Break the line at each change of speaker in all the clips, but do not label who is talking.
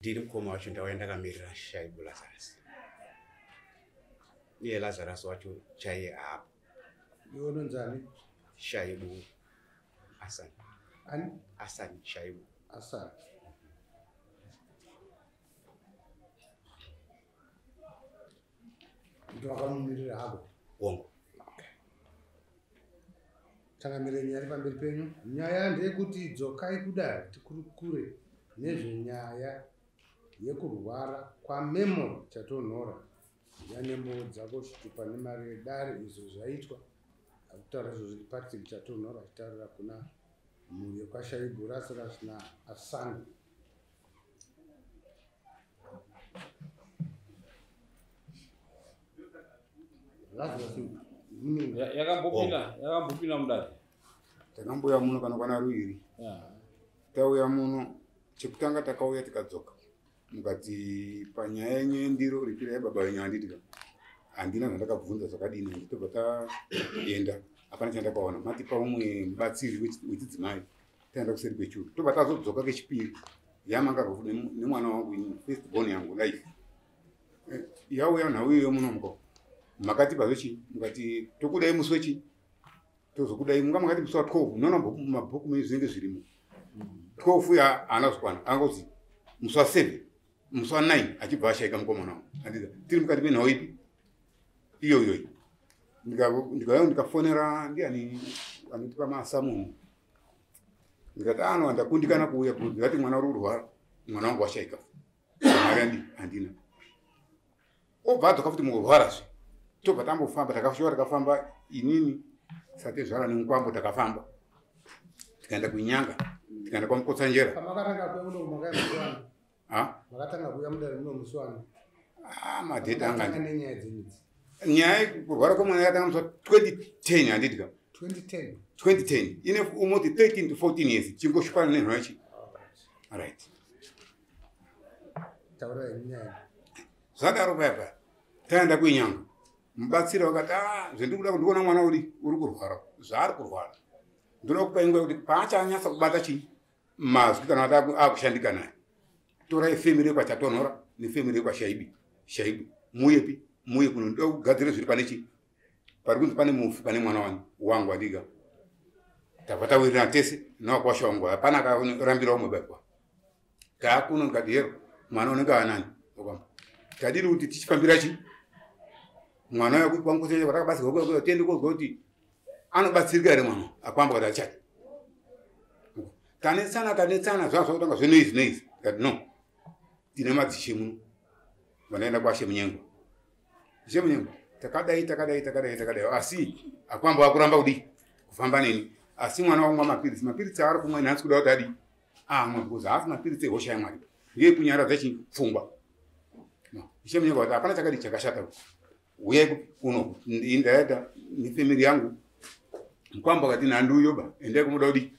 Ndiri mukoma wacho, ndauya ndakamirira Shaibu Lazarus. Iye Lazarus wacho chaiye haapo.
Iwe unonzani?
Shaibu Hassan.
Ani?
Hassan Shaibu.
Hassan. Ndowakamumirira hako?
Hongu.
Changamire, nyaya iri pamberi penyu. Nyaya ndeyekuti dzokai kudare tikurukure nezvenyaya yekurwara kwaMemory Chatonhora. Yanembo dzako chitupa nemari yedare, izvo zvaitwa. Akutaura izvozvo ndiPatrick Chatonhora achitaurira kuna mhuri yekwaShaibu Lazarus naAsani. Lazarus
yakambopinda yakambopinda mudare.
Takambouya muno kana kwana ruiri. Tauya muno chekutanga, takauya tikadzoka, mukati panyaya yenyu yendiro ripirai baba venyu, handitika? Handina zvandakabvunza zvakadini, tobva taenda, hapana chandakaona. Matipa umwe mubatsiri wechidzimai, taenda kuseri kwechuru, tobva tazodzoka kechipiri yamangarwa nemwana wangu ini, first born yangu life. Yauya nhau iyoyo muno muko, makatipa zvechi, mukati tokudai musi wechi, tozokudai munga makati musi wa12. Unoona mabhuku menyu zvinenge zvirimo. 12 ya haana kuzokwana, angozi musi wa7, musi wa9 achibva ashaika mukomana wangu. Handida tiri mukati menhau ipi iyoyoyi. Ndikauya ndikafonera ndiani anotipa masamunhu, ndikati ano ndakundikana kuuya, ndikati mwana uri kurwara, mwana wangu washaika, mari andi handina. Obva adzoka futi mukurwarazve, tobva tambofamba, takashuwa takafamba inini satezvara nemukwambo, takafamba tikaenda kuinyanga, tikaenda kwaMukotsanjera.
Pamakatanga kuuya muno makaya musi wani?
Ha?
Makatanga kuuya mudare muno musi wani?
Ah, madheti anga
Makatanga nenyaya dzenyu idzi.
Nyaya yekurwara kwemwana yakatanga musi wa2010, handitika?
2010.
2010, ine almost 13 to 14 years chingoshupana nenhau yachi. Right.
Taurai nyaya.
Zvadaro paya paya taenda kuinyanga, mubatsiri wakati, a zvendiri kuda kundiona mwana uri kurwara, zvaari kurwara, ndoda kupa nguva yekuti paachanyatsa kubata chii mazwi, kana kuti akushandika naye, torai family yekwaChatonhora nefamily yekwaShaibi Shaibu, muyepi muye kuno, ndoda kugadzira zviri pane chii pari kunzi pane mufi pane mwana wani wangu adiga. Tabva tawirirana tese nawakwasha wangu, hapana akarambira umwe baikwa. Taakuno, ndikati hero mwana unenge anani okwamba, tadini kuti tichifambira chi mwana uya kwaMukosera kwatakabatsirwa, tiende kozwa kuti anobatsirika here mwana. Akwamba kuti achati tanetsana tanetsana, zvava zvakutanga zvenoizi noizi. Ndikati no, tine madzishe muno, vandaenda kwashe Munyengwa. Ishe Munyengwa, takadai takadai takadai takadai, asi akwamba akuramba kudii kufamba neni, asi mwana wangu mapiritsi, mapiritsi aari kumwa nhasi kuda kuti adii amwe, because haasi mapiritsi ehosha yaMwari, ngeekunyaradza chipfungwa. No. Ishe Munyengwa kuti hapana chakadii chakashata, uyai kuno, ndaenda nefamily yangu. Mukwamba akati nhandiuyoba, endai kumuda kudii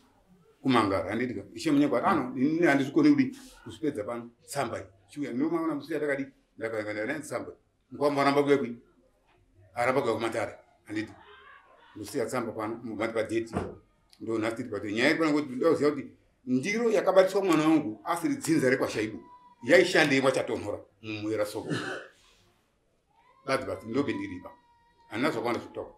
kumangara, handitika? Ishe Munyengwa kuti ano inini handizvikoni kudii kuzvipedza pano, tsambai chiuya. Ndomaona musi yatakadii ndakaenda tsamba, mukwamba aramba kuuya kui aramba kuuya kumatare, handiti? Ndosiya tsamba pano, mubati padheti ndo nhasi tiri pate. Nyaya iri pano kuti ndoda kuziva kuti ndiro yakabatiswa mwana wangu asiri dzinza rekwaShaibu yaishandei kwaChatonhora mumuyera Soko badzi badzi, ndobe ndiripa, handina zvakawanda zvekutaura.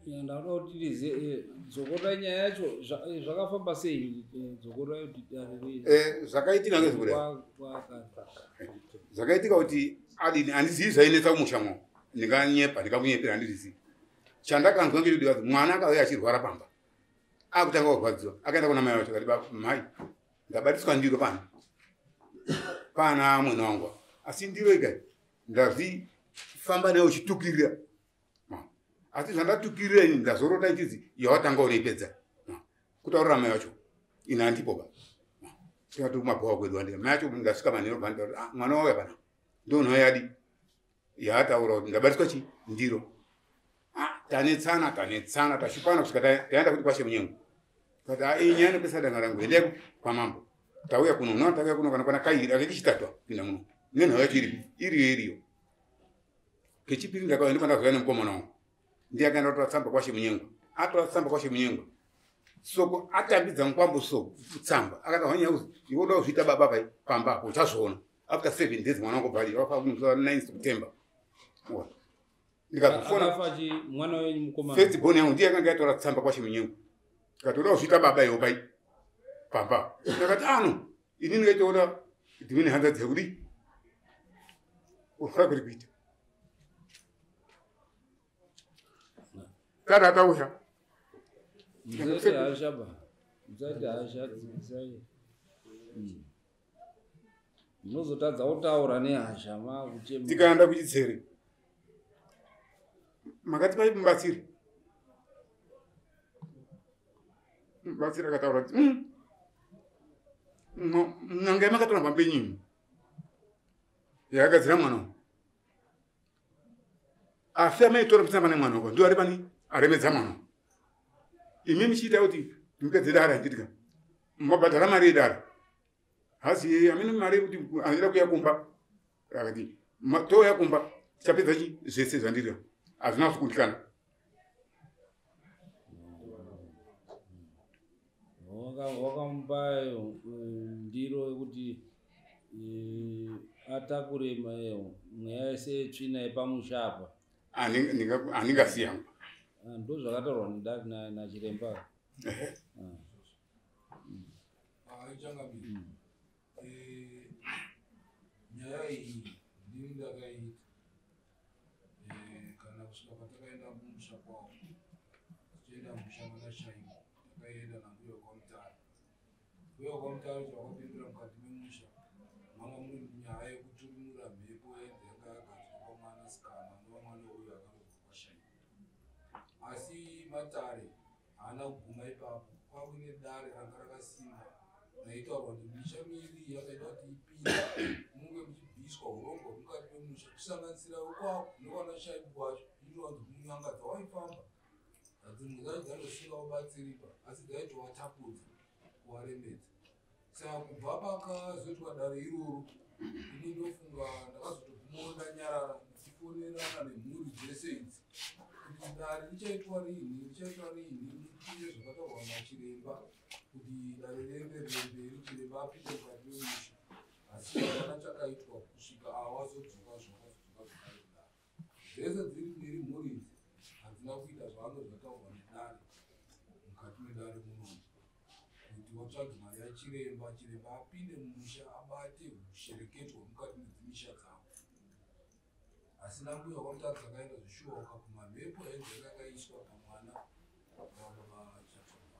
Ya, ndauda kuti tizive, dzokorora nyaya yacho, zvakafamba sei, dzokorora kuti dare
Zvakaitika ngezvekudai. Zvakaitika kuti adini, handizivi zvainetsa kumusha mwo, ndinganyepa ndikakunyepera, handizvizivi. Chandakanzwa ngechekuti kuti mwana akauya achirwara pamba, akutanga kurwadziwa, akaenda kuna mai vacho akati, "Mai, ndabatiswa ndiro pano pana mwene wangu, asi ndiro ikai ndazvifamba nayo uchitukirira, asi zvandatukirira ini ndazorota ichizi yawatanga unoipedza." Kutaurira mai vacho ini handipo ba, tikati kumabhowa kwedu, handika? Mai acho ndasvika manheru, bva ah, mwana wauya pana, ndonhau yadi yaataura kuti ndabatiswa chi ndiro. Ah, tanetsana tanetsana, tashupana kusvika taenda kuti kwashe Munyengo, kati ah, iyi nyaya inopesa danga rangu, endai kwamambo. Tauya kuno, unoona tauya kuno kana kwana kairi ake kechitatu kupinda muno nenhau yacho iripi, iriyo iriyo. Kechipiri ndakauya, ndipo ndazouya nemukomana wangu, ndiye akaenda kutora tsamba kwashe Munyengo. Atora tsamba kwashe Munyengo, soko atambidza mukwambo soko tsamba, akati hwanya iwe uda kuzviita baba pai pamba apo, uchazviona. After 7 days mwana wangu bvali wakafa musi wa 9 September. Ndikazofona
Akafa chi mwana wenyu mukomana?
First born yangu ndiye akanga yatora tsamba kwaChimunyengo. Tikatoda kuzviita baba iwo pai pamba. Ndakati ano ini ndikaitoona dzimweni hanza dzekudi kurwara kuri kuita. Tata tauya.
Musaite hasha ba. Musaite hasha musaite. Munozotadza kutaura nehasha makuchema.
Tikaenda kuchitsere. Makati pai mubatsiri. Mubatsiri akataura kuti n'anga yamakatora pambenyu imi yakagadzira mwana uyu. Asi amaitora mutsamba nemwana uyu ndiwo ari pani aremedza mwana uyu. Imi muchiita kuti mupedze dare handitika. Mabhadhara mari yedare. Hazi amene mari yekuti andida kuuya kumba. Akati touya kumba tichapedza chi zvese zvandiri. Hazvina kukundikana.
Wakamupa ndiro yekuti atakure mweya yese yetsvina yepamusha apa.
Handingasiya.
Ndo zvakataurwa nachiremba.
Nyaya iyi ndini ndakaita kana kusvika patakaenda kumusha kwavo tichienda musha mana Shaibu takaenda nambuya kwaMutare. Mbuya kwaMutare zvakapindura mukati memusha manga mune nyaya yekuturumura mhepo yanga yagadzirwa pamwanasikana anova mwana uyu akaroorwa kwaShaibu. Asi matare haana kuguma ipapo, kwakuine dare ranga rakasimba raitaurwa kuti misha miiri yakaita kuti ipinde munge muchibviswa urongwa mukati memusha kusanganisira wekwako nevana Shaibu kwacho inowanzi kun'anga dzawaifamba dzimwe dzacho dzandosingawabatsiripa asi dzaitovatapudza kuvaremedza. Saka kubva pakazoitwa dare iroro ini ndofunga ndakazotogumawo ndanyarara ndichifonerana nemhuri dzese idzi kuti dare richaitwa riini richaitwa riini mupinde zvakataurwa nachiremba kuti dare rienderere mberi chiremba apinde mukati memusha. Asi hapana chakaitwa kusvika awazodzoka zvakazodzoka zvakare kudare. Dzese dziri mberi mhuri idzi hadzina kuita zvavange zvataurwa nedare mukati medare munomu kuti watsvage mari yachiremba, chiremba apinde mumusha abate hushereketwa mukati medzimisha dzavo. Asi nambuya kwaMutare dzakaenda zvishuwa ukabvuma mhepo yainzi yakaiswa pamwana wababa Chatunga.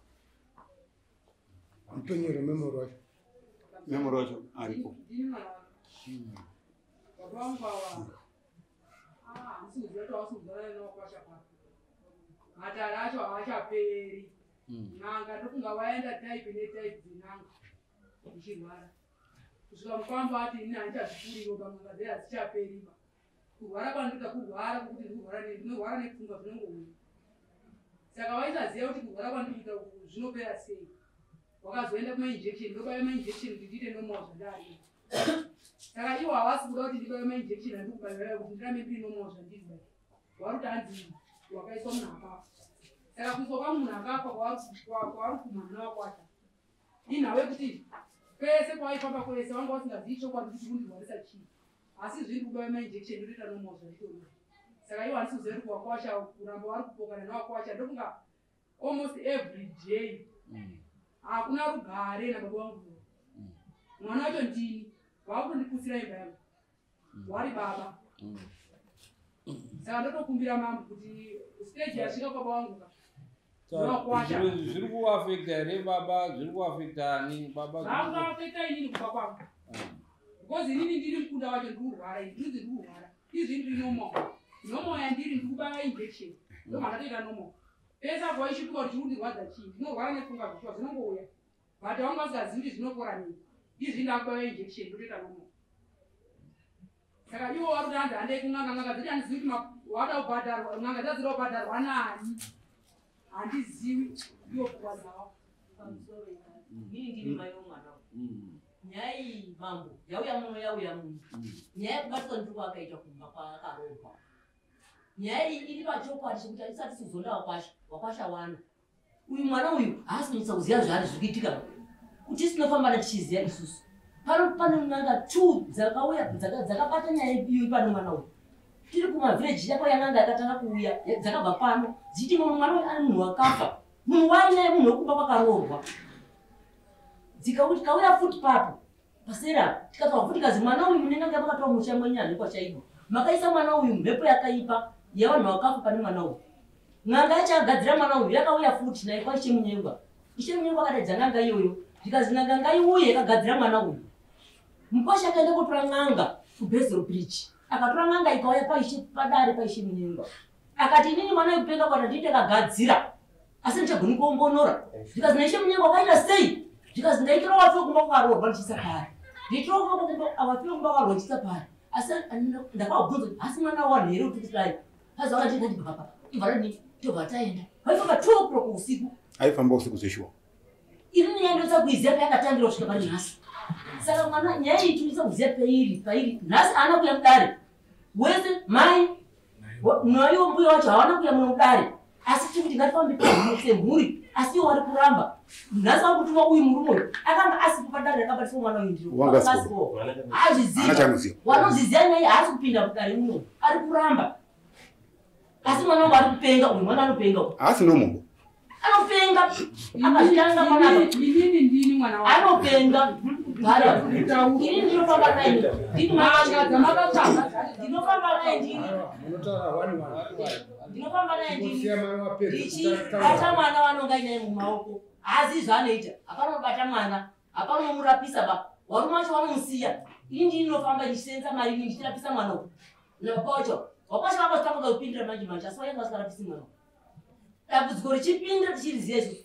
Mupenyere memory wacho.
Memory wacho aripo.
Baba vangu ava handisi kuziva kuti havasi kuzara nevakwasha papo. Matare acho haachaperi. N'anga ndofunga vaenda type netype dzen'anga ndichirwara. Kusvika mukwambo ati ini handichazvikuriwo pan'anga dzedu hadzichaperiba. Kurwara kwandinoita kurwara kwekuti ndinorwara nepfungwa zvinongouya. Saka vaisaziva kuti kurwara kwandinoita uku zvinopera sei. Wakazoenda kumainjection, ndobaya mainjection kuti ndiite normal zvandari. Saka ivo havasi kuda kuti ndibaye mainjection andiri kubaya kuti ndirambe ndiri normal zvandiri kudai. Vari kuti hanzi wakaiswa munhu akafa. Saka kuiswa kwangu munhu akafa kwavari kumhana wakwata. Inhau yekuti kwese kwaifamba kwese vanga vasingazivi chokwadi kuti kundirwarisa chii. Asi zviri kubaya mainjection ndotoita normal zvanditoda. Saka ivo handisi kuziva kuti wakwasha kuramba vari kupokana newakwasha ndofunga almost every day. Hakuna rugare nababa vangu. Mwana wacho ndini vakutondiputsira imba yangu wari baba. Saka ndotokumbira mambo kuti stage yasvika baba vangu ka.
Zviri kuafekta here baba? Zviri kuafekta ani baba?
Zvakuafekta inini kumba kwangu. Because inini ndiri mukunda wacho ndiri kurwara, ndinzi ndiri kurwara. Izvi ndiri normal. Normal yandiri ndiri kubaya injection. Ndomandatoita normal. Pese apo waishutuka kuti chiri kundirwadza chii. Ndinorwara nepfungwa zvishuwa zvinongouya. But vanga vasingazivi kuti zvinopora nei. Izvi ndakubaya injection ndotoita normal. Saka ivo vari kuti hanzi handei kun'anga, n'anga dzati handizivi kuti wada kubhadharwa, n'anga dzadzida kubhadharwa nani. Handizivi ivo pfungwa dzavo.
Inini ndini mai womwana uyu. Nyaya iyi mambo yauya muno yauya muno. Nyaya yekubatwa ndiri kwakaita kumba kwaakaroorwa. Nyaya iyi iri pachokwadi chekuti hatisati tizonda wakwasha, wakwasha wana. Uyu mwana uyu haasi kunyatsa kuziva zvaari zviri kuitika. Kuti tinofamba tichiziva isusu. Pano pane n'anga 2 dzakauya dzakabata nyaya iyo pano mwana uyu. Tiri kumavhireji yakauya n'anga yakatanga kuuya dzakabva pano dzichiti mwana uyu ari munhu wakafa. Munhu wainaye munhu wekumba kwakaroorwa. Dzikauya futi papo. Pasera tikataura futi kazi mwana uyu mune n'anga yamakatora musha mwenyu kwaChaibu. Makaisa mwana uyu mhepo yakaipa yevanhu vakafa pane mwana uyu. N'anga yacho agadzira mwana uyu yakauya futi naye kwaIshe Munyengwa. Ishe Munyengwa akadaidza n'anga iyoyo zvikazi n'anga ngaiuye yakagadzira mwana uyu. Mukwasha akaenda kotora n'anga kuBezero Bridge. Akatora n'anga ikauya paIshe padare paIshe Munyengwa. Akati inini mwana uyu kupenga kwata ndini ndakagadzira asi ndichagoni kuombonora. Zvikazi naIshe Munyengwa wakaita sei? Zvikazi ndaitora wafiwa kumba kwakaroorwa ndichiisa pari. Ndaitora wafiwa kumba kwakaroorwa ndichiisa pari. Asi ndakavabvunza kuti asi mwana wanhu here kuti kudai. Pazi vakati ndati baba ibva rani tobva taenda. Vaifamba 2 o'clock usiku.
Aifamba usiku zveshuwa.
Ini nyaya ndotsa kuiziva payakatangira kusvika pari nhasi. Saka mwana nyaya iyi tinoisa kuziva pairi nhasi haana kuuya mudare. Wese mai naiwo mbuya wacho hawana kuuya muno mudare. Asi tiri kuti ngatifambe semhuri asi iwo vari kuramba. Nhasi vari kutuma uyu murume uyu akanga asipo padare rakabatiswa mwana uyu ndiro.
Wanga
asipo. Haazvizivi. Wanozviziva nyaya haasi kupinda mudare muno. Ari kuramba. Asi mwana wangu ari kupenga uyu mwana anopenga uyu.
Haasi nomumbo.
Anopenga. Akazvitanga mwana apa.
Inini ndini mwana wangu.
Anopenga. Ini ndinofamba naye. Ndini mwana
dzamakatsvaga.
Ndinofamba naye ndini.
Munotaura one one.
Ndinofamba naye ndini.
Kusiya mai wapedza
Ndichibata mwana wanonga inaye mumaoko. Haazivi zvaanoita. Hapana unobata mwana. Hapana unomurapisa ba. Varume vacho vanomusiya. Ini ndini ndinofamba ndichisenza mari ini ndichirapisa mwana uyu. Nababa wacho. Wakwasha vakazotanga kupindira manje manje asi vainge vasingarapisi mwana uyu. Dambudziko richipinda tichiriziva isusu.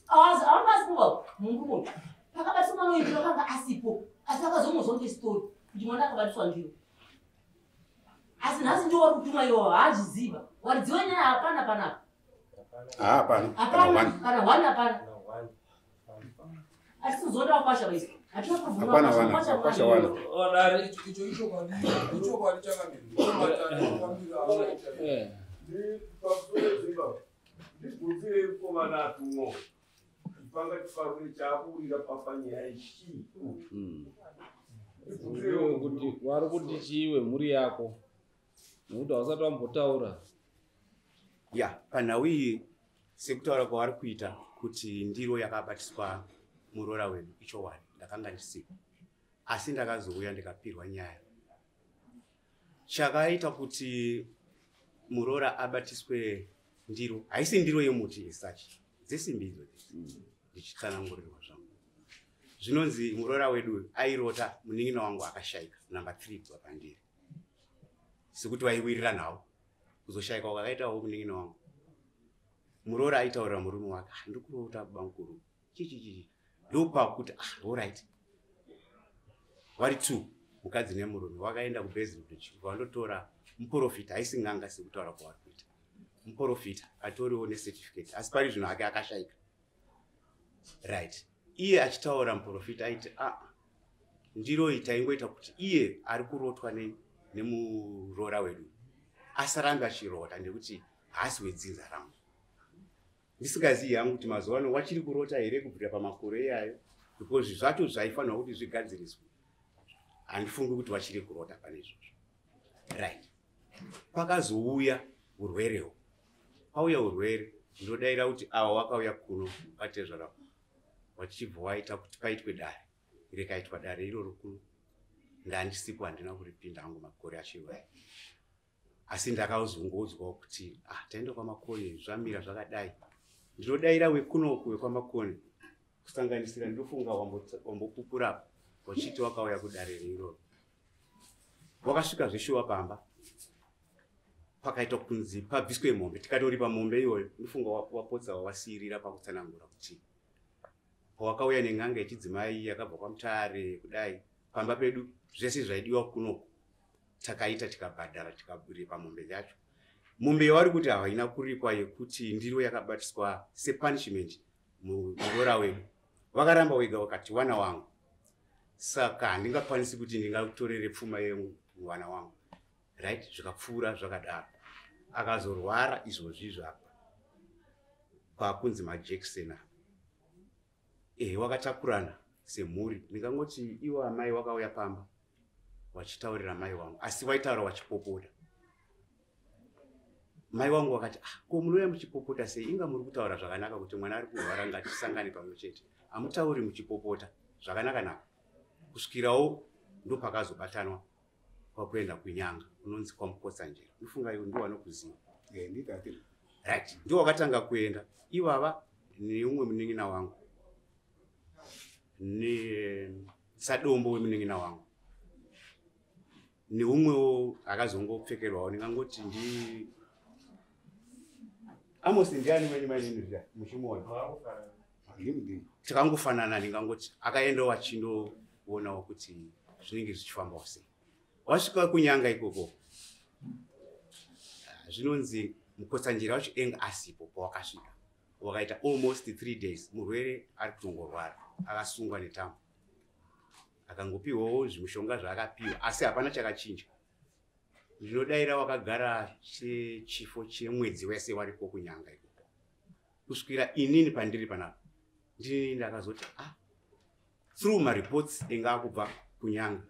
Awanga asipo murume uyu. Pakabatiswa mwana uyu ndiro akanga asipo. Asi akazomuzwa ngestori kuti mwana akabatiswa ndiro. Asi nhasi ndiwo wari kutuma iwawo haazviziva. Waridziwa nyaya hapana panapa.
Hapana.
Hapana kana one hapana. Asi uzoda wakwasha vaisi. Hatina
Hapana
kubvuma
wana, wakwasha wana.
Wadare.
Icho ichokwadi ichokwadi chakamira. Ndomatare akambira
Eh.
Ndibvunzire mukomana atumwo panga chifarure chaakuwira panyaya ichii.
Kuti vari kuti chiwe mhuri yako nekuti hausati wambotaura.
Ya, panhau iyi sekutaura kwavari kuita kuti ndiro yakabatiswa muroora wedu ichokwadi ndakanga ndisipo. Asi ndakazouya ndikapirwa nyaya. Chakaita kuti muroora abatiswe ndiro, haisi ndiro yemuti esachi, dzesimbi idzo ndichitsanangurirwa zvangu. Zvinonzi muroora wedu airota munin'ina wangu akashaika namba 3 kubva pandiri. Sekuti vaiwirira nawo. Kuzoshaika kwakaitawo munin'ina wangu. Muroora aitaurira murume wake, "Ah, ndiri kurota bamukuru. Chichi. Ndopakuti ah, alright. Vari 2, mukadzi nemurume wakaenda kuBasil Bridge vandotora muprofita, haisi n'anga sekutaura kwavari kuita. Muprofita atoriwo necertificate asi pari zvino hake akashaika. Right. Iye achitaura muprofita aiti ah, ndiro iyi taingoita kuti iye ari kurotwa nemuroora wedu asarambe achirota nekuti haasi wedzinza rangu. Ndisingazivi hangu kuti mazuva ano wachiri kurota here kubvira pamakore iyayo because zvacho zvaifanirwa kuti zvigadziriswe. Handifungi kuti wachiri kurota pane izvozvo. Right. Pakazouya urwerewo. Pauya urwere ndinodaira kuti ava wakauya kuno vatezvara wachibva waita kuti paitwe dare. Rikaitwa dare iroro kuno. Ndandisipo handina kuripinda hangu makore achiuya. Asi ndakazongoudzwawo kuti ah, taenda kwaMakoni zvamira zvakadai. Ndinodaira wekunoku wekwaMakoni kusanganisira ndinofunga wambopupura wachiti wakauya kudare iroro. Wakasvika zveshuwa pamba. Pakaita kunzi pabviswe mombe, tikatoripa mombe iyoyo. Ndinofunga wapotsa wawasiyirira pakutsanangura kuti pawakauya nen'anga yechidzimai yakabva kwaMutare kudai pamba pedu zvese zvaidiwa kunoku takaita tikabhadhara tikaripa mombe yacho. Mombe yavari kuti haina kuripwa yekuti ndiro yakabatiswa sepunishment muroora wedu. Vakaramba wega wakati wana wangu. Saka handingakwanisi kuti ndingatorere pfuma yemwana wangu. Right, zvikapfuura zvakadaro. Akazorwara izvozvi apa. Kwakunzi majekiseni. Wakatakurana Semhuri ndingangoti iwo amai wakauya pamba wachitaurira mai wangu, asi waitaura wachipopota. Mai wangu wakati, ah, ko munouya muchipopota sei? Inga muri kutaura zvakanaka kuti mwana ari kurwara, ngatisangane pamwe chete. Hamutauri muchipopota zvakanaka naka. Kusvikirawo ndopakazobatanwa kwakuenda kunyanga kunonzi kwaMukotsanjera. Ndofunga iwe ndiwo wanokuziva.
Nditati.
Right, ndiwo wakatanga kuenda ivava neumwe munin'ina wangu nesadombo wemunin'ina wangu neumwewo akazongopfekerwawo, ndingangoti ndi Amos. Ndiani wenyu mainini zviya muchimuona? Takangofanana, ndingangoti akaendawo achindoonawo kuti zvinenge zvichifambawo sei. Wasvika kunyanga ikoko, zvinonzi Mukotsanjera wacho enga asipo pawakasvika. Wakaita almost 3 days murwere ari kutongorwara, akasungwa netambo, akangopiwawo zvimushonga zvaakapiwa, asi hapana chakachinja. Ndinodayira wakagara chechifo chemwedzi wese wariko kunyanga ikoko, kusvikira inini pandiri panapa ndini ndakazoti, ah, through mareports enga akubva kunyanga,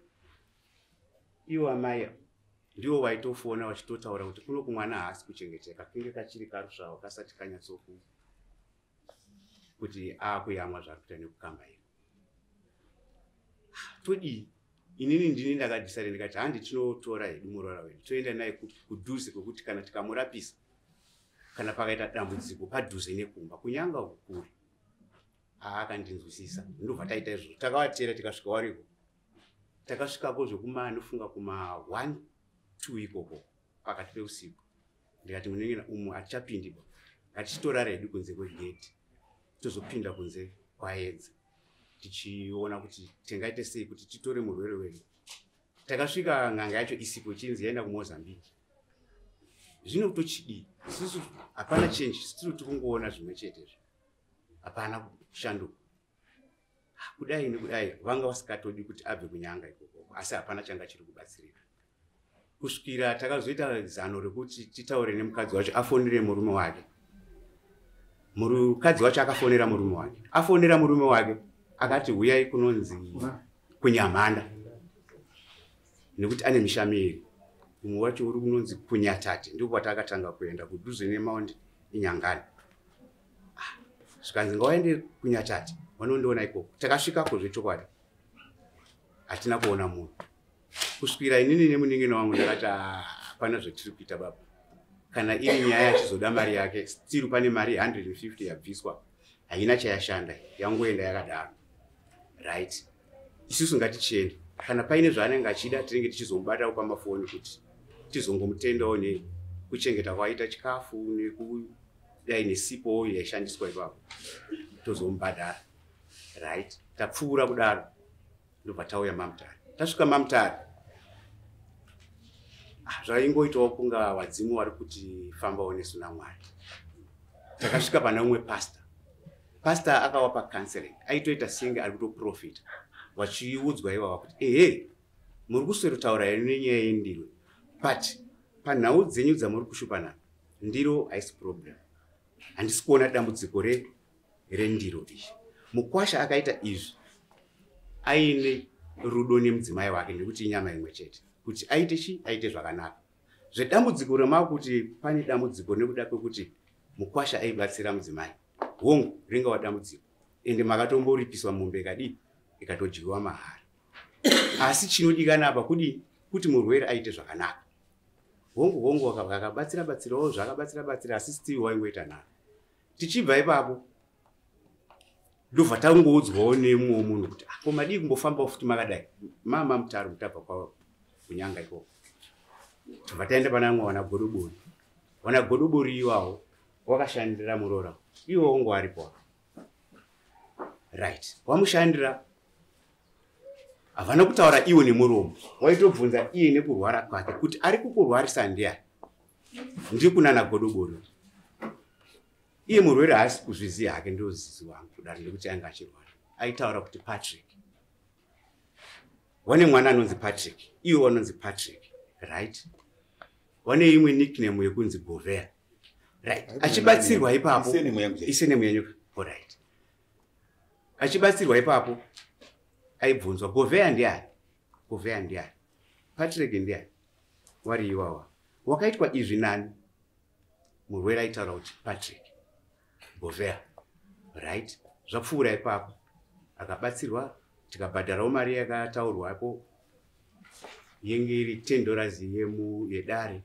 iwo amai ndiwo waitofona vachitotaura kuti kuno kumwana haasi kuchengeteka, kinge kachiri karusvavo kasati kanyatsoku kuti aakuyamwa zvari kuita nekukambaira. Todii? Inini ndini ndakadecide, ndikati handi tinotora hedu muroora wedu, toenda naye kudhuze kwekuti kana tikamurapisa, kana pakaita dambudziko, padhuze nekumba. Kunyanga kukure. Aakandinzwisisa, ndobva taita izvozvo. Takavatera tikasvika wariko. Takasvikako zvekuma, nofunga kuma 1 2 ikoko pakati peusiku. Ndikati, munenge umu hatichapindi ba, ngatichitorara hedu kunze kwegedhi, tozopinda kunze kwaedza, tichiona kuti tingaite sei kuti titore murwere wedu. Takasvika n'anga yacho isipo, ichinzi yaenda kuMozambique. Zvino tochidii isusu? Hapana change, still tikungoona zvimwe chetezvo, hapana kushanduka. Kudai nekudai vanga vasingatodi kuti abve kunyanga ikoko, asi hapana changa chiri kubatsirika, kusvikira takazoita zano rekuti titaure nemukadzi wacho afonere murume wake. Mukadzi wacho akafonera murume wake. Afonera murume wake, akati huyai kunonzi kuNyamhanda, nekuti ane misha miiri, umwe wacho uri kunonzi kuNyatate. Ndipo kwatakatanga kuenda, kudhuze nemaundi iNyangani. Ah, zvikanzi ngawaende kuNyatate, vanondiona ikoko. Takasvikako zvechokwadi, hatina kuona munhu, kusvikira inini nemunin'ina wangu ndakati, ah, hapana zvatiri kuita baba. Kana iri nyaya achizoda mari yake, still pane mari 150 yabviswa, haina chayashanda, yangoenda yakadaro. Right, isusu ngatichienda. Kana paine zvaanenge achida, tinenge tichizomubatawo pamafoni kuti tizongomutendawo nekuchengeta kwaita chikafu, nekudai nesipo yaishandiswa ipapo, tozomubhadhara. Right, tapfuura kudaro, ndobva tauya maMutare. Tasvika maMutare, ah, zvaingoitawo kunga vadzimu vari kuti fambawo nesu naMwari. Takasvika pane umwe pastor. Pastor akawapa counseling, aitoita senge ari kutoprofita, vachiudzwa ivava kuti, ehe, muri kuswerotaura henyu nenyaya yendiro, but panhau dzenyu dzamuri kushupanana, ndiro haisi problem. Handisi kuona dambudziko rendiro iyi. Mukwasha akaita izvi aine rudo nemudzimai wake, nekuti inyama imwe chete, kuti aite chi aite zvakanaka. Zvedambudziko remakuti pane dambudziko nekuda kwekuti mukwasha aibatsira mudzimai, hongu, ringava dambudziko, ende makatomboripiswa mombe ikadii, ikatodyiwa mahara, asi chinodikana apa kudii? Kuti murwere aite zvakanaka. Hongu, hongu, akabatsira batsirawo zvaakabatsira batsira, asi still waingoita nharo. Tichibva ipapo, ndobva tangoudzwawo nemumwewo munhu kuti, ah, ko madii kumbofambawo futi makadai mama Mutaro, mutabva kwa kunyanga ikoko? Tobva taenda pana vamwe vana Godobori. Vana Godobori iwawo wakashandira muroora iwo wangu aripo. Right, wamushandira, havana kutaura iwo nemuromo, waitobvunza iye nekurwara kwake kuti ari kukurwarisa ndiani? Ndiri kunana Godobori. Iye murwere haasi kuzviziva hake, ndozizi wangu kudaro, nekuti ainge achirwara. Aitaura kuti Patrick, wane mwana anonzi Patrick, iwe wanonzi Patrick. Right, wane imwe nickname yekunzi Govea. Right, achibatsirwa ipapo.
Isurname yangu chaiyo.
Isurname yenyuka. Alright, achibatsirwa ipapo. Aibvunzwa Govheya ndiani, Govheya ndiani, Patrick ndiani, wari iwawa wakaitwa izvi nani? Murwere aitaura kuti Patrick Govheya. Right, zvapfuura ipapo akabatsirwa, tikabhadharawo mari yakataurwapo yenge iri $10 yedare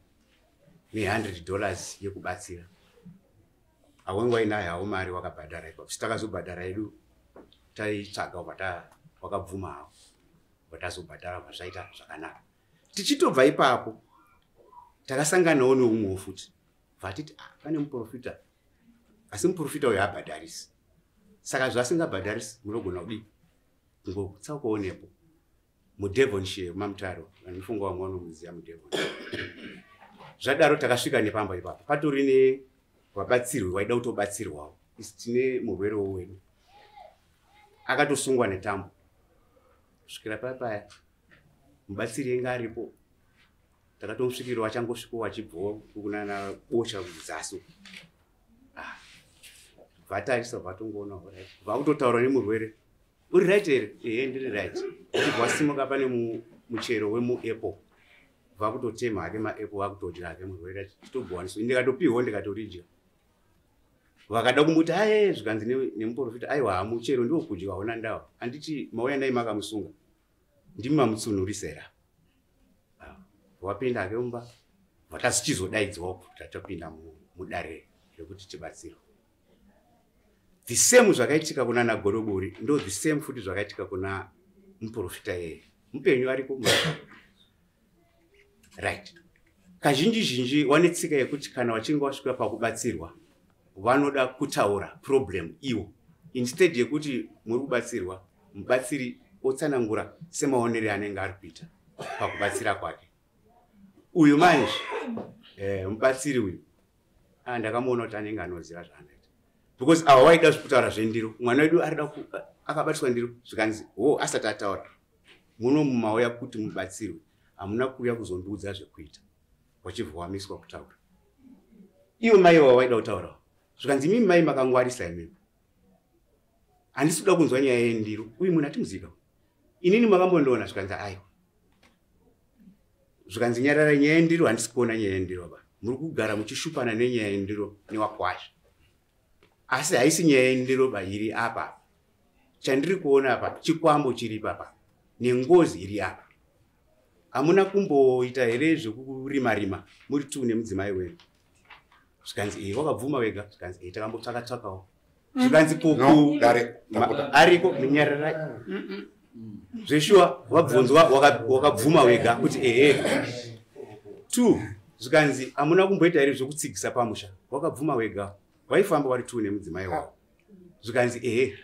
ne$100 yekubatsira. Awengu ainayo hawo mari wakabhadhara ipapo, sitakazobhadhara yedu taitsvaga wakabvuma hawo, watazobhadhara zvaita zvakanaka. Tichitobva ipapo takasanganawo neumwewo futi, vatiti pane muprofita, asi muprofita uyu haabhadharisi, saka zvasingabhadharisi munogona kudii kungotsaukawo nepo muDevonshire maMutaro, vanofunga vamwe vanomuziva muDevonshire. Zvadaro takasvika nepamba ipapo patori nevabatsirwi vaida kutobatsirwawo, isi tine murwerewo wedu akatosungwa netambo kusvikira papaya mubatsiri enge aripo, takatomusvikirawo achangosvikawo achibvawo kunana bosha kudzasi, vatarisa vatongoona vakutotaura nemurwere, uri right here? Ehe ndiri right. Achibva wasimuka pane muchero wemuapple, vakutotema hake maapple vakutodya hake murwere achitobhuwaniswa, ndikatopiwawo ndikatoridya. Vakada kumuti aye, zvikanzi nemuprofita aiwa muchero ndiwo kudya hauna ndawa, handiti mauya nai makamusunga ndimi mamutsunhurisa here? Wapinda hake mumba, vatasichizodaidzwawo tatopinda mudare rekuti tibatsirwe. The same zvakaitika kuna naGorobori ndo the same futi zvakaitika kuna muprofita yeye mupenyu ariko. Right, kazhinji zhinji wane tsika yekuti kana vachinge vasvika pakubatsirwa vanoda kutaura problem iwo, instead yekuti muri kubatsirwa mubatsiri otsanangura semaonere anenge ari kuita pakubatsira kwake. Uyu manje mubatsiri uyu ndakamuona kuti anenge anoziva zvaanoita, because ava waida zvekutaura zvendiro, mwana wedu arida akabatiswa ndiro, zvikanzi ho asati ataura muno mumauya kuti mubatsirwe, hamuna kuuya kuzondiudza zvekuita, wachibva wamiswa kutaura. Ivo mai vava vaida kutaurawo, zvikanzi imimi mai makangwarisa imimi, handisi kuda kunzwa nyaya yendiro, uyu munhu atimuzika inini makambondiona, zvikanzi aiwa, zvikanzi nyarara nyaya yendiro, handisi kuona nyaya yendiro ba, muri kugara muchishupana nenyaya yendiro newakwasha, asi haisi nyaya yendiro ba iri apa, chandiri kuona apa chikwambo chiri papa nengozi iri apa. Hamuna kumboita here zvekurima rima muri tu nemudzimai wenyu? Zvikanzi eh wakabvuma wega, zvikanzi eh takambotsvaka tsvakawo, zvikanzi
No, dare
ariko minyarara zveshuwa wabvunzwa wakabvuma wega kuti ehe. 2 zvikanzi hamuna kumboita here zvekutsigisa pamusha, wakabvuma wega, waifamba wari tu nemudzimai wako, zvikanzi ehe.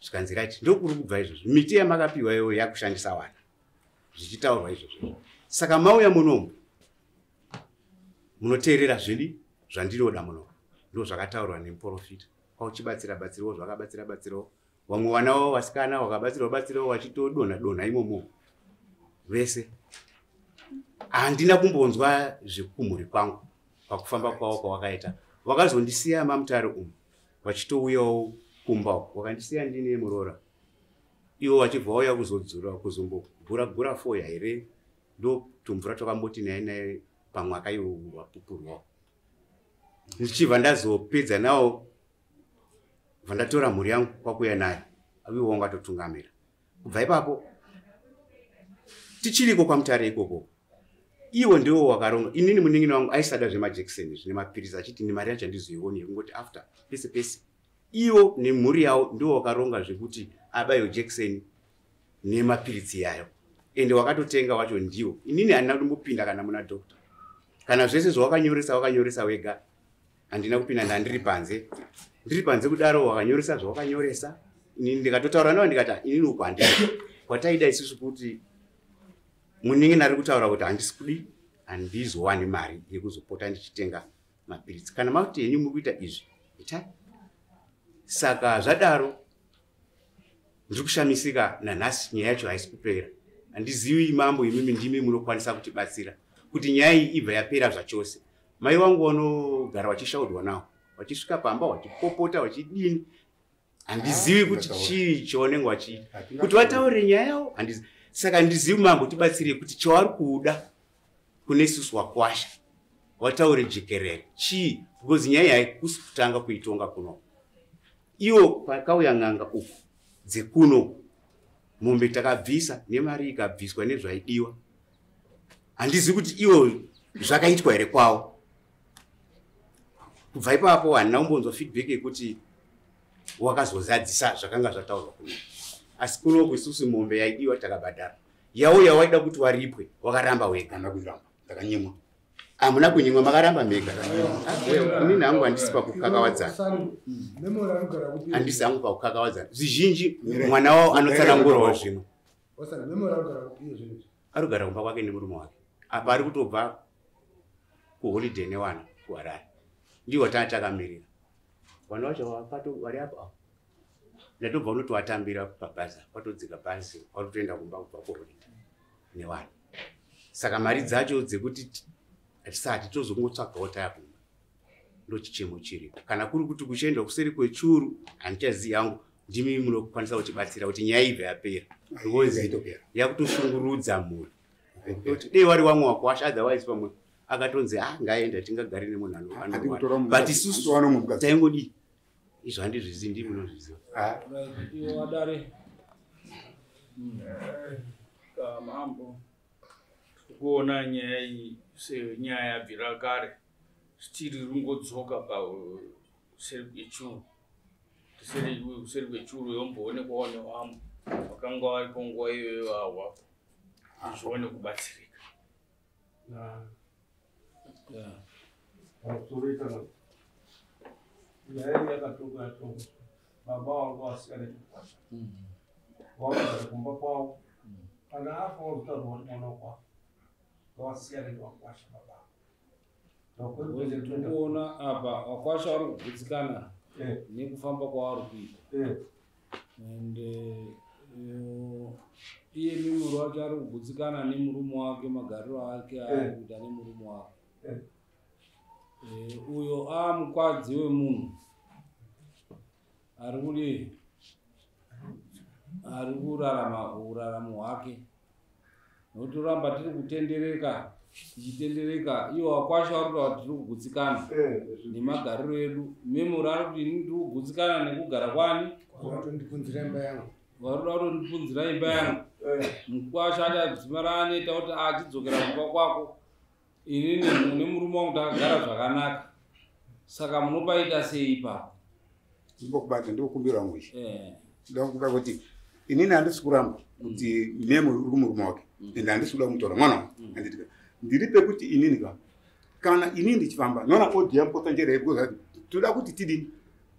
Zvikanzi right, ndokuri kubva izvozvo, miti yamakapiwa iyoyo yakushandisa wana zvichitaurwa izvozvo. Saka mauya munomu munoteerera zvidi zvandinoda muno, ndo zvakataurwa nemuprofita kwauchibatsira batsirawo zvakabatsira batsirawo vamwe vanawo vasikana vakabatsirawo batsirawo vachitodonha donha imomo vese. Handina kumbonzwa zvekumhuri kwangu pakufamba kwavo kwavakaita, vakazondisiya maMutare umu vachitouyawo kumba uku, vakandisiya ndine muroora, ivo vachibva vauya kuzodzura kuzombogura gura foya here, ndo tumvura twakamboti naye naye pamwaka iwo wapupurwawo. Ndichibva ndazopedza nawo bva ndatora mhuri yangu kwakuya nayo, ivo wangatotungamira. Kubva ipapo tichiriko kwaMutare ikoko, iwo ndiwo wakaronga. Inini munin'ina wangu aisada zvemajekiseni zvine mapirizi, achiti ni mari yacho handizoioni, yekungoti after pese pese. Iwo nemhuri yavo ndiwo wakaronga zvekuti abayiwe jekiseni nemapiritsi yayo, ende wakatotenga wacho ndiwo. Inini handina kutombopinda kana muna doctor, kana zvese zvawakanyoresa wakanyoresa wega, handina kupinda, ndandiri panze, ndiri panze kudaro wakanyoresa zvawakanyoresa. Inini ndikatotaura navo ndikati inini uku handina kwataida isusu kuti munin'ina ari kutaura kuti handisi kudi, handizowani mari yekuzopota ndichitenga mapiritsi, kana makuti henyu muri kuita izvi itai. Saka zvadaro ndiri kushamisika nanhasi, nyaya yacho haisi kupera. Handizivi mambo, imimi ndimi munokwanisa kutibatsira kuti nyaya iyi ibva yapera zvachose. Mai vangu vanogara vachishaudwa nawo, vachisvika pamba vachipopota vachidini. Handizivi kuti chii chavanenge vachiita kuti vataure nyaya yavo handizivi. Saka handizivi mambo, tibatsirei kuti chavari kuda kune isusu wakwasha wataure jekerere chii, because nyaya iyi haikusi kutanga kuitonga kuno. Iwo pakauya n'anga uku dzekuno, mombe takabvisa nemari ikabviswa nezvaidiwa. Handizivi kuti iwo zvakaitwa here kwavo. Kubva ipapo handina kumbonzwa feedback yekuti wakazozadzisa zvakanga zvataurwa kuno. Asi kunoku isusu mombe yaidiwa takabhadhara, yauya waida kuti waripwe wakaramba wega.
Handina kuiramba, ndakanyimwa.
Hamuna kunyimwa, makaramba mega. Inini hangu handisi pakukakawadzana,
Memory anogara kupi?
handisi hangu pakukakawadzana. Zvizhinji mwana wavo anotsanangurawo zvimwe.
Osani, Memory anogara kupi iye zvinezvi?
Arikugara kumba kwake nemurume wake. Apa ari kutobva kuholiday nevana kuHarare, ndiwo tanga takamirira. Vana vacho vari apo apo, ndatobva unotovatambira pabhazi, kwatodzika bhazi kwatotoenda kumba kubva kuholiday nevana. Saka mari dzacho dzekuti hatisati tozongotsvagawo taya kumba, ndochichemo chiripo. Kana kuri kuti kuchiendwa kuseri kwechuru, handichazivi yangu, ndimi munokwanisa kutibatsira kuti nyaya ibve yapera, because yakutoshungurudza mhuri. Kuti dei wari wamwe wakwasha, otherwise pamwe akatonzi ah, ngaenda tingagare nemunhu anorwara, but isusu taingodii? Izvo handizvizivi, ndimi munozviziva.
Iwo wadare.
Mambo, kuona nyaya iyi senyaya yabvira kare, still ringodzoka paseri kwechuru, kuseri kwechuru yomboonekwawo nevamwe vakanga varipo nguva iyoyo awapo, zvione kubatsirika.
Nyaya iyi yakatonga yatonga, baba vangu vasikana nechikwasha vakagara kumba kwavo. Kana afa wazotaurwa kuti mwana wako afa, ngavasiyane nevakwasha baba.
Tiri kuona apa wakwasha vari kugutsikana nekufamba kwavari kuita, and iye Memory wacho ari kugutsikana nemurume wake, magariro ake aari kuita nemurume wake. Uyo amukwadzi wemunhu ari kudii, ari kurarama uraramo hwake, nokuti toramba tiri kutendereka tichitendereka. Iwo wakwasha vari kutaura kuti tiri kugutsikana nemagariro edu. Memory ari kuti ini ndiri kugutsikana nekugara kwani.
Watondipunzira imba yangu.
Vari kuda kutondipunzira imba yangu. Mukwasha achadzimara anoita kuti achidzokera kumba kwako, inini nemurume wangu takagara zvakanaka, saka munopaita sei ipapo?
Ndikubata, ndikukumbira wangu ichi. Ndakukumbira kuti inini handisi kuramba kuti Memory uri kumurume wake, ende handisi kuda kumutora mwana wangu. Handiti ndiri pekuti inini ka, kana inini ndichifamba noona audio yaMukotsanjera, because toda kuti tidini,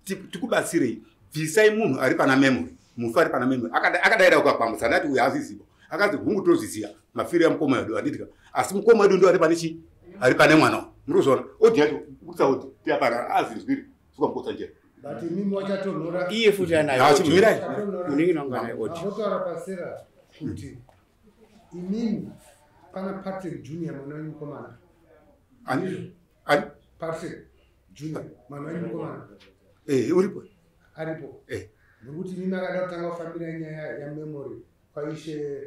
tikubatsirei, bvisai munhu ari pana Memory, mufi ari pana Memory. Akadaira ukakwambusa, ndati uyu hazizivo, akati hungu tozviziya mafiro yamukoma wedu, handiti ka, asi mukoma wedu ndo ari pane chii, ari pane mwana. Muri kuzviona audio yacho, kutsa audio tiyapana azinzwiri suka Mukotsanjera.
But imimi wachatonhora.
Iye futi anayo.
Ah, chimirai.
Munenge nangu anayo audio.
Mambotaura pasera kuti imimi pana Patrick Junior, mwana wenyu mukomana.
Ani ani?
Patrick Junior, mwana wenyu mukomana.
Eh, uripo.
Aripo.
Eh.
Nokuti imimi akada kutanga kufambira nyaya yaMemory kwaishe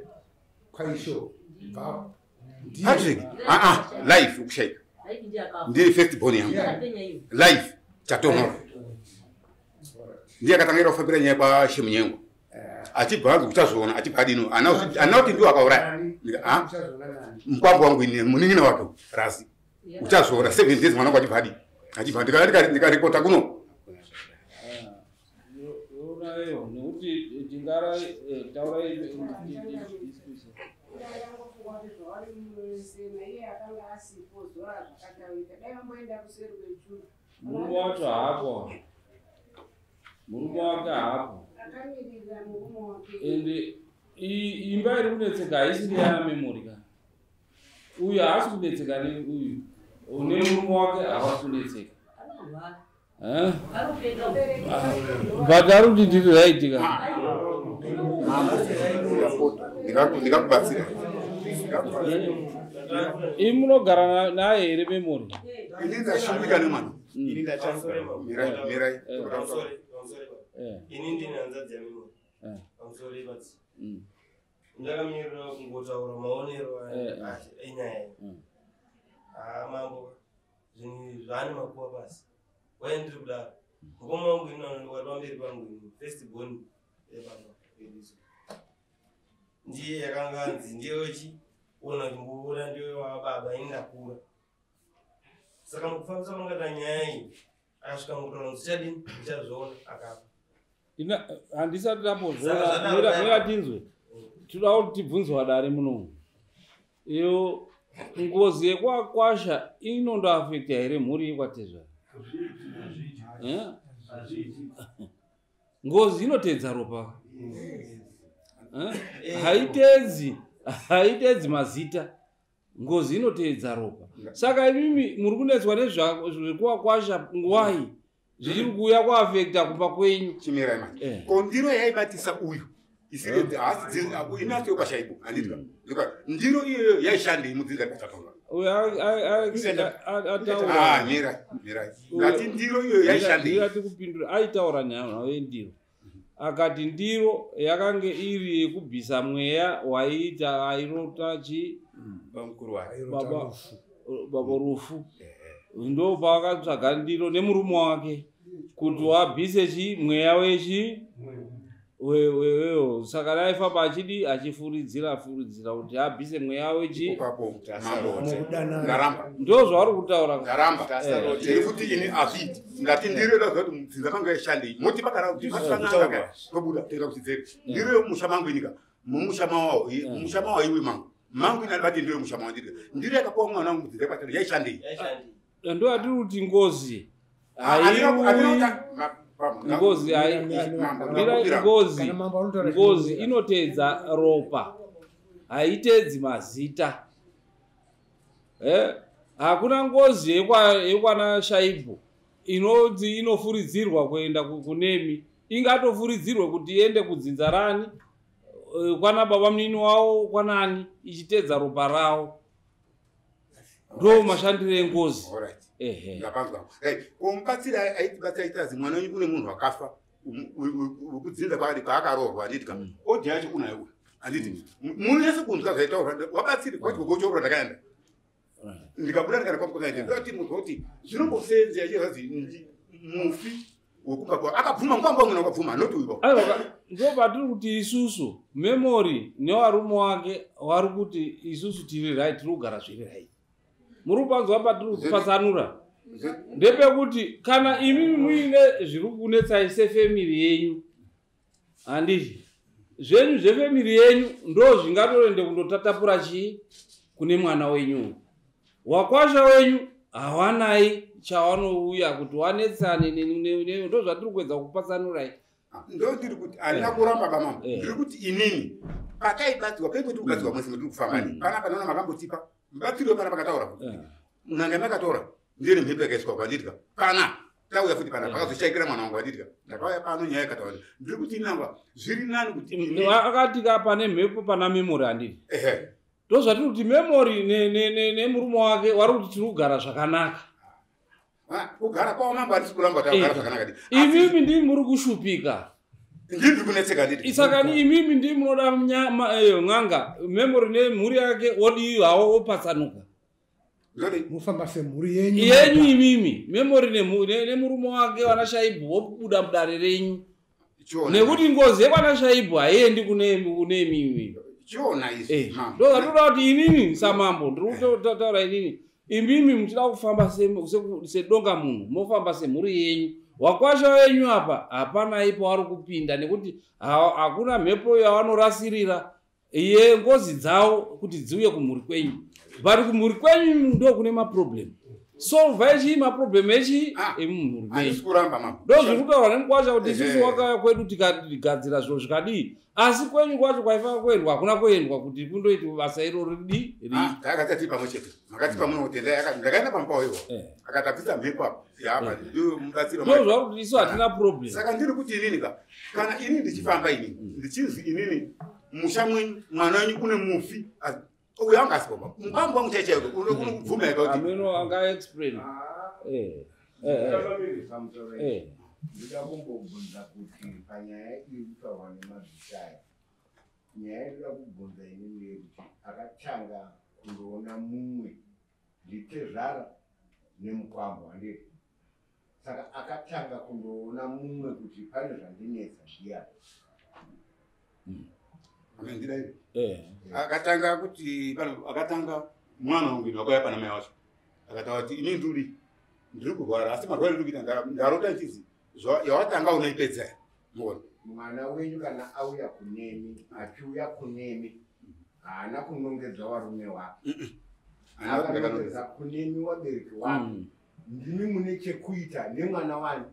kwaisho bva.
Patrick, ah ah, life ukushaika. Ndiye first born yangu. Life Chatonhora ndiye akatangira kufambira nyaya kwaShemunyengo, achibva anzi kuchazviona, achibva adino ana kuti ndiwo akauraya mukwambo wangu, ini munin'ina wake rasi. Uchazviona 7 days mwana wangu achibva adi achibva ndikaripota kuno.
Yonayo nekuti tingara taurai.
Zvavari naiye akanga asipo zora zvakataurika, dai vamboenda kuseri kwechuru.
Murume wacho haapo, murume wake haapo.
Akamirira murume wake.
Ende imba iri kunetseka haisiri yana Memory ka. Uyu haasi kunetseka neuyu nemurume wake, havasi kunetseka. Eh? But ari kuti ndiri right ka.
Ndingakubatsira.
Imi munogara naye here Memory?
Ini ndashupika nemwana.
Ini ndachagara.
Mirai, mirai.
Ini ndini hanzvadzi yaMemory. Pamusoro ipatsi. Ndakamirira kungotaura maonero enyaya iyi. Mambo, zvinhu zvaane makuva pasi. Wai ndiri kudaro. Mukoma wangu ini wari pamberi pangu ini, first born yebaba vedu. Ndiye yakanga anzi ndiye wechiona chimboona ndiye wababa ini ndakura. Saka mukufambisa kwangata nyaya iyi akasvika mukutaura kuti ndichadini ndichazviona akafa.
Handisati ndambozviona, mira tinzwe. Toda kuti tibvunzwe vadare munomu. Iyo ngozi yekwakwasha inondoafekta here mhuri yekwatezvara? Ngozi inoteedza ropa. Haiteedzi mazita. Ngozi inoteedza ropa. Saka imimi muri kunetswa nezvekuwakwasha ngwai zviri kuuya kuafekta kumba kwenyu.
Chimirai manje. Ko ndiro yaibatisa uyu isiri haasi inatso yokwashaipo handiti ka? Ndiro iyoyo yaishandei mudzinza rekuchatonga?
Uyu ataura.
Mira, mira. Ngati ndiro iyoyo yaishandei?
Ndiro tikupindura. Aitaura nyaya yendiro. Akati ndiro yakange iri yekubvisa mweya waiita airota chi baba rufu. Ndo paakatsvaga ndiro nemurume wake kuti wabvise chi mweya wechi wewewo. Saka raifamba achidi achifuridzira furidzira kuti abvise mweya wechi. Ndo zvaari kutaura.
Ndaramba. Ndiri kuti ini azviiti. Ngati ndiro ida kuti mudzinza mangu yaishandei. Moti pakara kuti pakanaka. Tobuda toenda kuchidzere. Ndiro yemusha mangu inika. Mumusha mawawo, musha mawawo iwe mangu. Mangu ina bati ndiro yemusha mawawo ndiro. Ndiro yakapuwa mwana wangu mudzinza kwatiri yaishandei.
Ndo atiri kuti ngozi. Ngozi ngozi inoteedza ropa, haiteedzi mazita. Hakuna ngozi yekwana Shaibu inoti inofuridzirwa kuenda kunemi. Ingatofuridzirwe kuti iende kudzinza rani kwana baba munini wavo kwanani, ichiteedza ropa ravo. Ndo mashandiro engozi.
Ndapanzwa. Kumubatsira aitibatsira aitazi mwana wenyu kune munhu akafa wekudzinza kwaakaroorwa handiti ka? Odhi yacho unayo uyu handiti? Munonyatso kunzwa zvaitaurwa wabatsiri kwati gogochorwa ndakaenda. Ndikabuda ndikaenda kwamukosaite. Ndati munhu kuti zvinombosenzi achizazi mufi wekumba kwa akabvuma ngwangwa mwena wakabvuma not uyu.
Aiwa ndo patiri kuti isusu Memory nevarume wake vari kuti isusu tiri right, tiri kugara zviri right. Muri kupanzwa patiri kupatsanura ndepekuti kana imimi muine zviri kunetsai sefemiri yenyu, handiti zvenyu zvefemiri yenyu ndo zvingatorende kundotatapura chii kune mwana wenyu. Wakwasha wenyu hawanai chawanouya kuti wanetsane ndo zvatiri kuedza kupatsanurai.
Ndo ndiri kuti handina kuramba bamama. Ndiri kuti inini pataibatsirwa paingoti kugadzirwa mwese mwetiri kufamba ni panapa naona makambotipa mbatsiro pana pakataura kuti n'anga makatora ndiye nemhepo yakaiswa kwandiri kana tauya futi pana pakazoshaikira mwana wangu kwandiri ndakauya pano nyaya yakataura. Ndiri kuti inangwa zviri nani kuti
akati ka pane mhepo pana Memory handiti? Ndo zvatiri kuti Memory nemurume wake wari kuti tiri kugara zvakanaka.
Kugara kwavo mambo handisi kuramba kuti agara zvakanaka.
Imimi ndimi muri kushupika.
Ndiri kunetseka ndiri.
Saka imimi ndimi munoda n'anga Memory nemhuri yake wodii hawo opatsanuka.
Mufamba semhuri yenyu.
Yenyu imimi Memory nemurume wake wana Shaibu wobuda mudare renyu. Nekuti ngozi yekwana Shaibu haiendi kune imimi.
Chiona izvi mambo.
Ndo zvatoda kuti inini samambo ndiri kutotaura inini. Imimi muchida kufamba sedonga munhu mofamba semhuri yenyu. Wakwasha wenyu apa hapana ipo vari kupinda nekuti hakuna mhepo yavanorasirira yengozi dzavo kuti dziuye kumhuri kwenyu. But kumhuri kwenyu ndo kune maproblem. Solve chii maproblem echi emumhuri menyu. Ndo zviri kutaurwa nemukwasha kuti isusu wakauya kwedu tikagadzira zviro zvikadii. Asi kwenyu kwacho kwaifanira kuendwa hakuna kuendwa kuti kundoiti basa iroro ridi.
Takati tiri pamwe chete. Makatipa muno kuti ndakaenda pamupawo iwo. Akatapisa mhepo apa. Yapa ndiyo mubatsiro.
Ndo zvauri kuti isu hatina problem.
Saka ndiri kuti inini ka kana inini ndichifamba inini ndichinzi inini musha mwenyu mwana wenyu une mufi uyu anga asipo baba. Mupambo wangu chaicho unobvuma eka kuti
ameno anga explain.
Ndoda kumbobvunza kuti panyaya iri kutaurwa nemadzishe, nyaya inoda kubvunza inini yekuti akatanga kundoona mumwe nditezvara nemukwambo, handiti? Saka akatanga kundoona mumwe kuti pane zvandinetsa ndiani?
Akatanga kuti akatanga mwana wangu ino akauya pana mai wacho akataura kuti ini nduri ndiri kurwara, asi marwara ndiri kuita ndarota ichizi yawatanga unoipedza. Muona
mwana wenyu kana auya kunemi, achiuya kunemi haana kunongedza warume wake, akanongedza kunemi wabereki wake. Ndimi mune chekuita nemwana wani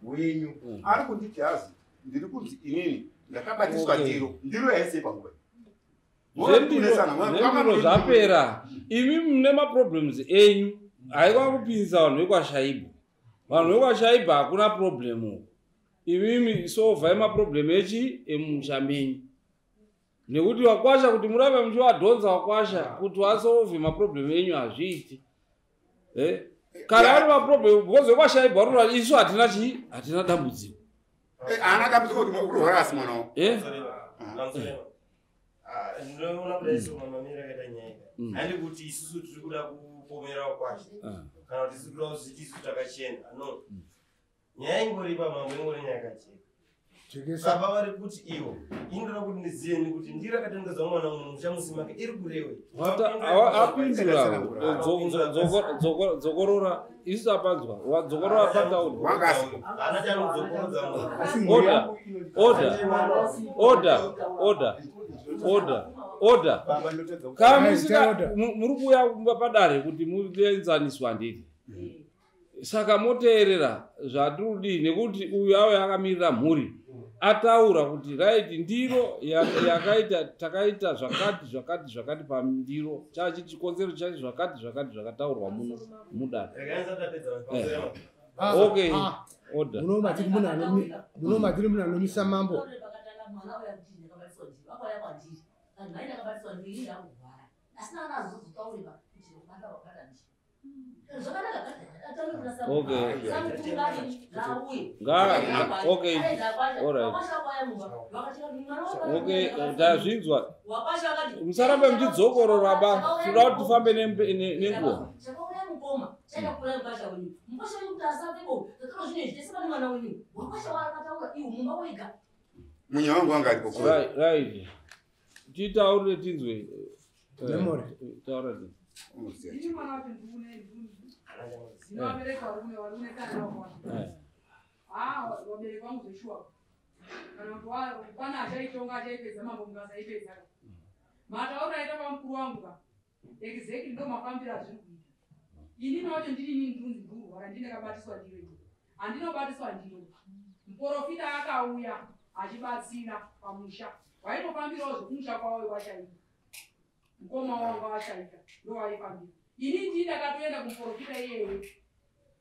wenyu.
Ari kunditi hazi ndiri kunzi inini ndakabatiswa ndiro, ndiro yaisei panguva
zvendiro zvapera. Imi mune maproblems enyu, haikwa kupinza vanhu vekwaShaibhu. Vanhu vekwaShaibhu hakuna problem uko. Imimi sovhai maproblem echi emumusha menyu, nekuti wakwasha kuti murambe muchivadhonza wakwasha kuti wasovhe maproblem enyu hazviiti. Kana ari maproblem because vekwaShaibhu varura isu hatina chii, hatina dambudziko.
Haana dambudziko kuti urwara asi mwana wako.
Ndinoona kudai so mamamiro akaita nyaya handi kuti isusu tiri kuda kupomera wakwasha kana kuti isusu toda kuzviti isu takachena. No, nyaya ingori pamambo, ingori nyaya yakachena. Baba vari kuti ivo indoda kuti ndizive kuti ndiro akatengedzwa mwana mumusha musi make iri kurewe.
Apindura dzokorora isu apanzwa wadzokorora pataura. Order, order, order, order, order, order. Kana musina muri kuuya padare kuti muenzaniswa, handiti? Saka moteerera zvatirudii, nekuti uyu ave akamirira mhuri ataura kuti right, ndiro yakaita takaita zvakati zvakati zvakati pandiro chachi chikonzero chacho zvakati zvakati zvakataurwa muno mudare. Okay, order.
Munomatiri munhu anomisa mambo.
Okay. Okay. All right. Okay, tazvinzwa. Musarambe muchidzokorora ba. Tinoda kuti tifambe nenguva.
Munya wangu wanga aripo.
Right, right. Titaurire tinzwe.
Memory.
Taura tinzwe.
Ndinovabereki vari kunetsana navo. Vabereki vangu zveshuwa kana kuti pane achaitonga achaipedza mambo mungasaipedza. Matauro aita pamukuru wangu ka exactly ndo mafambiro azviri kuita. Inini wacho ndini inini ndinonzi ndikurwara, ndini ndakabatiswa ndiro iyo. Handinobatiswa ndiro. Muprofita akauya achibatsira pamusha, waitofambirawo zvekumusha kwavo kwashaika. Mukoma wangu ashaika ndo waifambira. Ini ndini ndakatoenda kumuprofita iyeye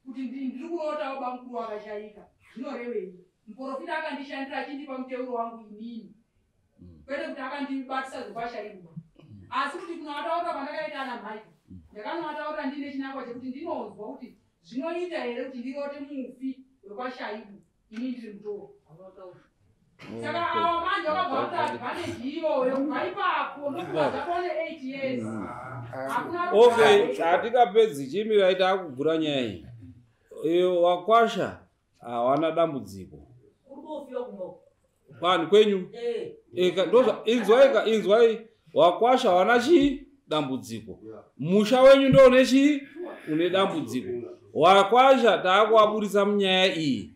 kuti ndiri kurotawo bamukuru akashaika, zvinorevei? Muprofita akandishandira achindipa muteuro wangu inini, kwete kuti akandibatisa zvekwashairwa, asi kuti kunovataurira kwandakaita ana mhai, ndakanovataurira ndiine chinangwa chekuti ndinonzwa kuti zvinoita here kuti ndirote mufi wekwashaibu ini ndiri mutoro. Saka ava manje vakabva kuti advantage iyoyo kubva ipapo ndokuva zvakone 8 years.
Okay, hatikapedzi chimirai taakugura nyaya iyi. Wakwasha hawana dambudziko. Kwani kwenyu? Inzwai, inzwai. Wakwasha hawana chii dambudziko. Musha wenyu ndo une chii? Une dambudziko. Wakwasha taakuvaburitsa munyaya iyi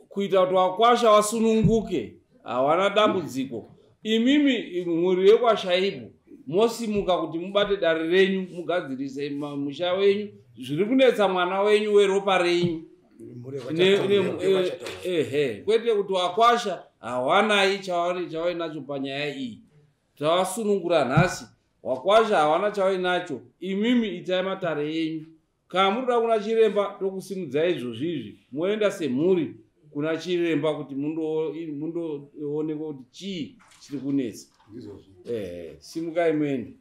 kuita kuti wakwasha wasununguke, hawana dambudziko. Imimi mhuri yekwaShaibu mosimuka kuti mubate dare renyu, mugadzirise musha wenyu zviri kunetsa mwana wenyu weropa renyu. Ehe, kwete kuti wakwasha hawanai chawainacho panyaya iyi. Tawasunungura nhasi, wakwasha hawana chawainacho. Imimi itai matare enyu. Kana muri kuda kuna chiremba tokusimudzai izvozvi izvi, moenda semhuri kuna chiremba kuti mundoonekwa kuti chii chiri kunetsa. Simukai muende.